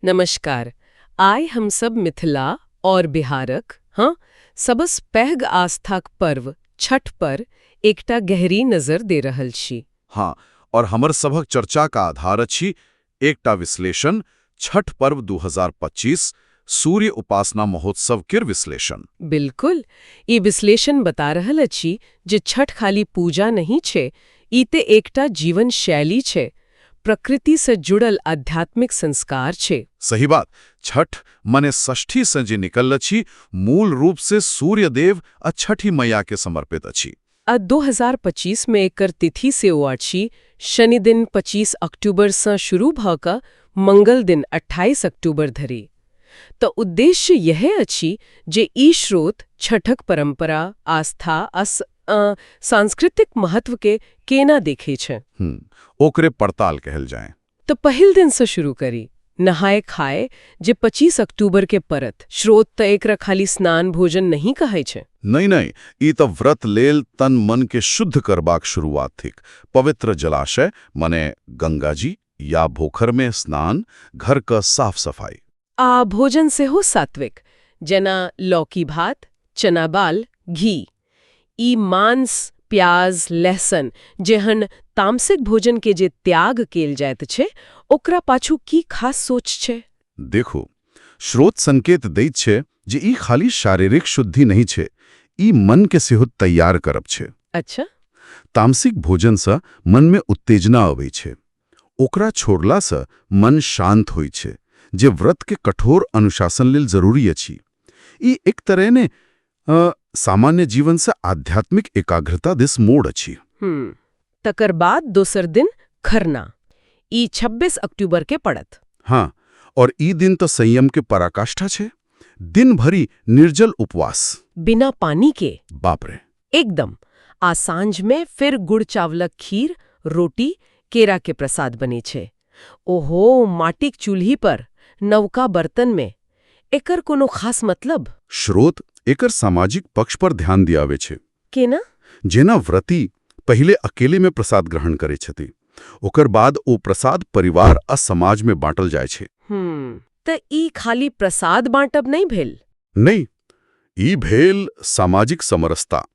नमस्कार। आइ हमसब मिथिला और बिहारक सबस पैघ आस्थाक पर्व छठ पर एकटा गहरी नजर दे रहल छी। हाँ, और हमर सभक चर्चाक आधार अछि एकटा विश्लेषण, छठ पर्व 2025 सूर्य उपासना महोत्सव केर विश्लेषण। बिल्कुल, ई विश्लेषण बता रहल अछि जे छठ खाली पूजा नहीं छै, ई ते एकटा जीवन शैली छै, प्रकृति से जुड़ल आध्यात्मिक संस्कार छै। सही बात। छठ मने षष्ठी से जे निकल अछि, मूल रूप से सूर्यदेव आ छठी मैया के समर्पित अछि। आ 2025 में एकर तिथि सेहो अछि, शनिदिन 25 अक्टूबर सँ शुरू भऽ कऽ मंगल दिन 28 अक्टूबर धरि। तऽ उद्देश्य यह अछि जे ई स्रोत छठक परंपरा, आस्था आ सांस्कृतिक महत्व के केना देखे छै। ओकरे पड़ताल कहल जाए। तो पहिल दिन से शुरू करी, नहाय खाय, जे 25 अक्टूबर के परत। स्रोत तऽ एकरा खाली स्नान भोजन नहीं कहै छै। नहीं नहीं, ई तऽ व्रत लेल तन मन के शुद्ध करबाक शुरुआत थिक। पवित्र जलाशय मने गंगा जी या पोखर में स्नान, घर क साफ सफाई। आ भोजन सेहो सात्विक, जेना लौकी भात, चना बाल, घी। ई मांस, प्याज, लहसुन जेहन तामसिक भोजन के जे त्याग केल जाइत छै, ओकरा पाछू की खास सोच छै? देखो, स्रोत संकेत दैत छै जे ई खाली शारीरिक शुद्धि नहीं छै, ई मन के सेहो तैयार करब छै। तामसिक भोजन सँ मन में उत्तेजना अबै छै, ओकरा छोड़ला सँ मन शांत होइ छै, जे व्रत के कठोर अनुशासन लेल जरूरी अछि। ई एक तरह ने सामान्य जीवन से आध्यात्मिक एकाग्रता दिस मोड़ अछि। तकर बाद दोसर दिन खरना, ई 26 अक्टूबर के पड़त। हाँ, और ई दिन तो संयम के पराकाष्ठा छै। दिन भरि निर्जल उपवास। बिना पानी के। बाप रे! एकदम। आ साँझ में फिर गुड़ चावलक खीर, रोटी, केरा के प्रसाद बने छै। ओहो, माटिक चूल्ही पर, नवका बर्तन में। एकर कोनो खास मतलब? स्रोत एकर सामाजिक पक्ष पर ध्यान दियावे छै। केना? जेना व्रती पहिले अकेले में प्रसाद ग्रहण करै छथि, ओकर बाद ओ प्रसाद परिवार आ समाज में बांटल जाइ छै। तऽ ई खाली प्रसाद बांटब नहीं भेल? नहीं, ई भेल सामाजिक समरसता।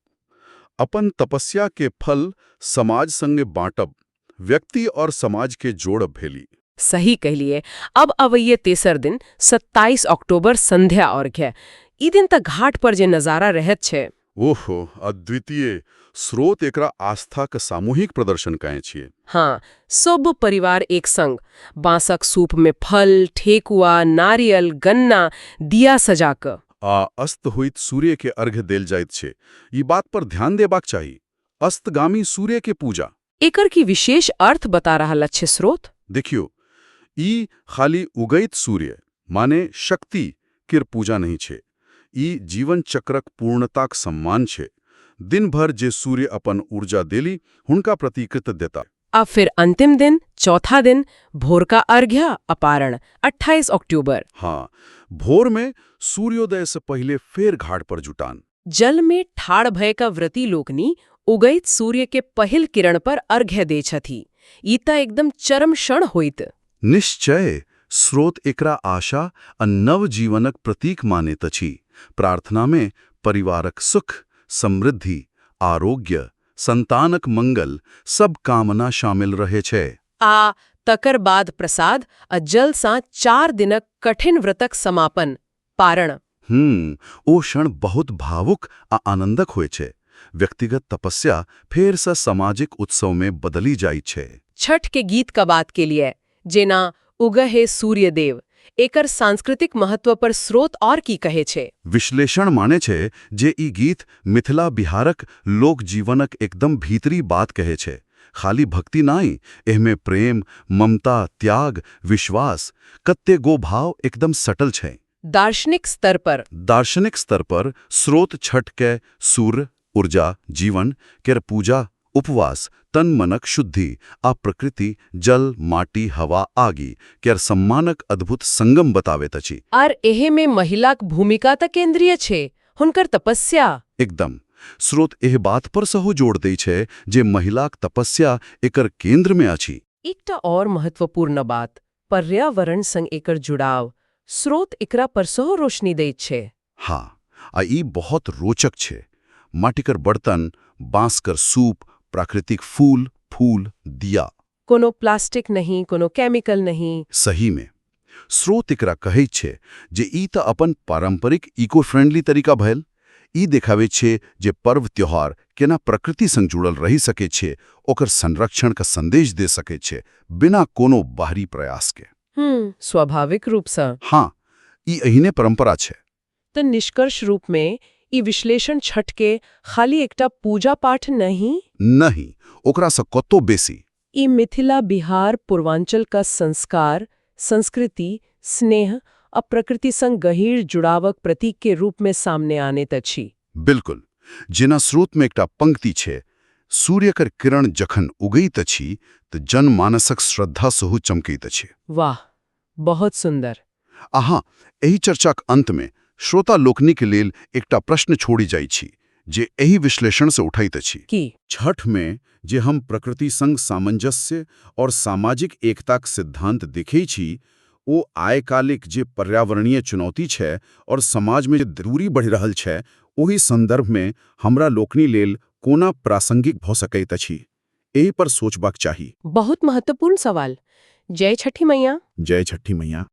अपन तपस्या के फल समाज संगे बांटब, व्यक्ति और समाज के जोड़ब भेली। सही कहलिए। अब अवैये तेसर दिन, 27 अक्टूबर, संध्या अर्घ्य। ई दिन तक घाट पर जे नजारा रहत छै! ओहो, अद्वितीय! स्रोत एकरा आस्था के सामूहिक प्रदर्शन कहै छियै। हाँ, सब परिवार एक संग बांसक सूप में फल, ठेकुआ, नारियल, गन्ना, दिया सजा कऽ। आ अस्त होइत सूर्य के अर्घ्य देल जाइत छै। ई बात पर ध्यान देबाक चाही, अस्तगामी सूर्य के पूजा। एकर की विशेष अर्थ बता रहल अछि स्रोत? देखियो, ई खाली उगैत सूर्य माने शक्ति केर पूजा नहीं छै, ई जीवन चक्रक पूर्णताक सम्मान छै। दिन भर जे सूर्य अपन ऊर्जा देली, हुनका प्रति कृतज्ञता। आ फिर अंतिम दिन, चौथा दिन, भोर का अर्घ्य, अपारण, 28 अक्टूबर। हाँ, भोर में सूर्योदय से पहले फेर घाट पर जुटान। जल में ठाढ़ भय का व्रती लोकनि उगैत सूर्य के पहिल किरण पर अर्घ्य दे छथि। ई त एकदम चरम क्षण होइत। निश्चय। स्रोत एकरा आशा आ नव जीवनक प्रतीक मानैत अछि। प्रार्थना में परिवारक सुख, समृद्धि, आरोग्य, संतानक मंगल, सब कामना शामिल रहे छै। आ तकर बाद प्रसाद आ जल सँ 4 दिनक कठिन व्रतक समापन, पारण। ओ क्षण बहुत भावुक आ आनंदक होइ छै। व्यक्तिगत तपस्या फेर सँ सामाजिक उत्सव में बदली जाइ छै। छठ के गीत का बात के लिए, जेना "उगह हे सूर्यदेव", एकर सांस्कृतिक महत्व पर स्रोत और की कहे छै? विश्लेषण माने छै जे ई गीत मिथिला बिहारक लोक जीवनक एकदम भीतरी बात कहै छै। खाली भक्ति नाई, एहमे प्रेम, ममता, त्याग, विश्वास, कत्ते गो भाव एकदम सटल छै। दार्शनिक स्तर पर? दार्शनिक स्तर पर स्रोत छठ के सूर्य, ऊर्जा, जीवन केर पूजा, उपवास, तन मनक शुद्धि आ प्रकृति, जल, माटी, हवा, आगि केर सम्मानक अद्भुत संगम बताबैत अछि। आर एहे में महिलाक भूमिका त केंद्रीय छै, हुनकर तपस्या। एकदम। स्रोत एह बात पर सेहो जोड़ दै छै जे महिलाक तपस्या एकर केंद्र में अछि। एकटा और महत्वपूर्ण बात, पर्यावरण संग एकर जुड़ाव, स्रोत एकरा पर सेहो रोशनी दैत छै। हाँ, आ ई बहुत रोचक छै। माटिकर बर्तन, बांसकर सूप, प्राकृतिक फूल फूल, दिया। कोनो प्लास्टिक नहीं, कोनो केमिकल नहीं। सही में। स्रोत एकरा कहै छै जे ई तऽ अपन पारंपरिक इको फ्रेंडली तरीका भेल। ई देखाबै छै जे पर्व त्योहार केना प्रकृति संग जुड़ल रहि सकै छै, ओकर संरक्षण का संदेश दे सकै छै, बिना कोनो बाहरी प्रयास के। स्वाभाविक रूपसँ। हाँ, ई एहने परंपरा छै। तऽ निष्कर्ष रूपमे ई विश्लेषण छठ के खाली एकटा पूजा पाठ नहीं, नहीं, ओकरासँ कतो बेसी। ई मिथिला, बिहार, पूर्वांचल का संस्कार, संस्कृति, स्नेह आ प्रकृति संग गहीर जुड़ावक प्रतीक के रूप में सामने आनैत अछि। बिल्कुल। जेना स्रोतमे एकटा पंक्ति छै, सूर्यकर किरण जखन उगैत अछि तऽ जनमानसक श्रद्धा सेहो चमकैत अछि। वाह, बहुत सुंदर। अहाँ एहि चर्चाक अंतमे श्रोता लोकनिक लेल एकटा प्रश्न छोड़ि जाइ छी, जे एहि विश्लेषणसँ उठैत अछि। की? छठ में जे हम प्रकृति संग सामंजस्य और सामाजिक एकताक सिद्धांत देखै छी, ओ आइ-काल्हिक जे पर्यावरणीय चुनौती छै और समाजमे जे दूरी बढ़ि रहल छै, ओहि संदर्भमे हमरा लोकनि लेल कोना प्रासंगिक भऽ सकैत अछि, एहि पर सोचबाक चाही। बहुत महत्वपूर्ण सवाल। जय छठी मैया। जय छठी मैया।